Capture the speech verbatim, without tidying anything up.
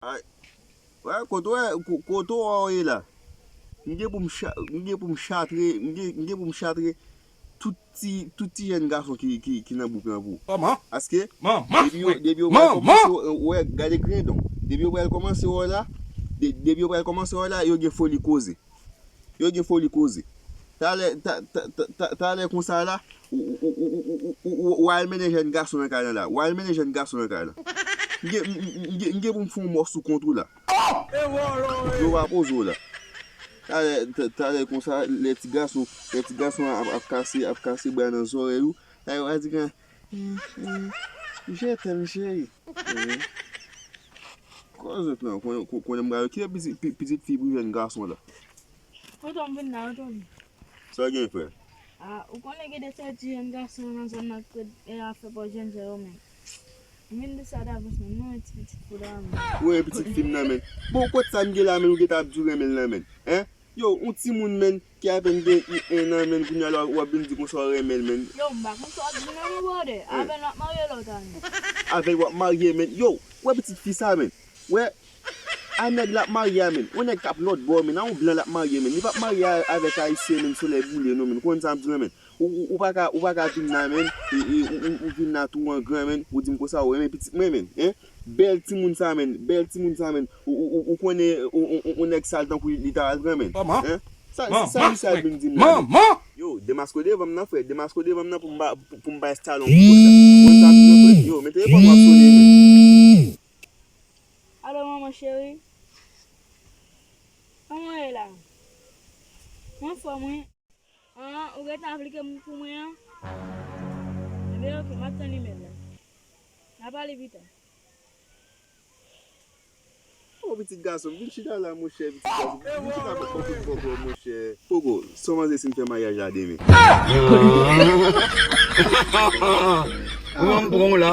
Ay. Wè, kote w wè, ko- kote w wè w ye la? M gen pou m cha- m gen pou m chatre, m gen, m gen pou m chatre tout ti, tout ti jèn gason ki, ki, ki nan bouk lan pou ou. Kòman? Paske, manman, depi yo, depi yo pral kòmanse, w- wè, gade grendon. Depi yo pral kòmanse wè w la, de- depi yo pral kòmanse wè w la, yo gen foli koze. Yo gen foli koze. Talè, ta- ta- ta- ta- talè konsa la, ou, ou, ou al mennen jèn gason nan kay lan la. Ou al mennen jèn gason nan kay lan. M gen, m- m- m gen, m gen pou m fè yon mò sou kont ou la. Yo va poze w la. Talè, ta- talè konsa, lè ti gason, lè ti gason ap, ap kase, ap kase bra nan zòrèy ou, la yo va di, "Gen, mm, mm, je t'aime, chérie." Mm. Koze w lan, konnen, konnen m pral kite pitit, pi- pitit fi pou jèn gason la. Tonton, m vin la, tonton. Sa w gen, frè? Ah, ou konnen gen de sèl ti jèn gason nan zòn nan k ret, e, afè pa jèn jan yo menm. M vin di sa davans menm, nou, e ti pitit fi la menm. Ou e pitit fi m nan, menm. Bon, kot sa m gen la, menm, ou gentan ap di w renmen l nan, menm? Hein? Yo, yon timoun, menm, ki apèn gen en an, menm, kounye a la, w ap vin di konsa w renmen l, menm. Yo, m pa konn sa w ap di non, mon brother. Hein? Avè l w ap marye lòt ane. Avè l w ap marye, menm. Yo, wè pitit fi sa, menm. Wè, a nèg l ap marye a, menm. Yon nèg k ap lòt bò, menm. A yon blan l ap marye, menm. Li p ap marye a- avèk ayisyen, menm, solèy boule, non, menm. Konn sa m di w, menm. Ou, ou, ou pa ka, ou pa ka vin la, menm. E, e, ou, ou, ou vin la tou an gran, menm. Ou di m konsa, ou renmen pitit mwen, menm. Hein? Bèl timoun sa, menm. Bèl timoun sa, menm. Ou, ou, ou, ou konnen, ou, ou, ou, ou nèg sal tankou li, li ta al pran, menm. Kòman? Hein? Sa, sa misye al vin di m la, menm. Yo, demaske w devan m nan, frè. Demaske w devan m nan pou m ba, pou, pou m bay Stalon kout la. Konn sa m di w, frè. Yo, men telefòn w ap sone, menm. Alo, manman cheri. Kòman w ye la? Mwen anfòm, wi. Ah, ou gentan aplike m pou mwen an? Ebyen, oke, m ap tann imèl la. N a pale pita. O, pitit gason, vin chita la, monchè, pitit gason. Vin chita bò kote bòbò, monchè. Poko, sa w panse si m fè maryaj la demen? Ou menm pran w la.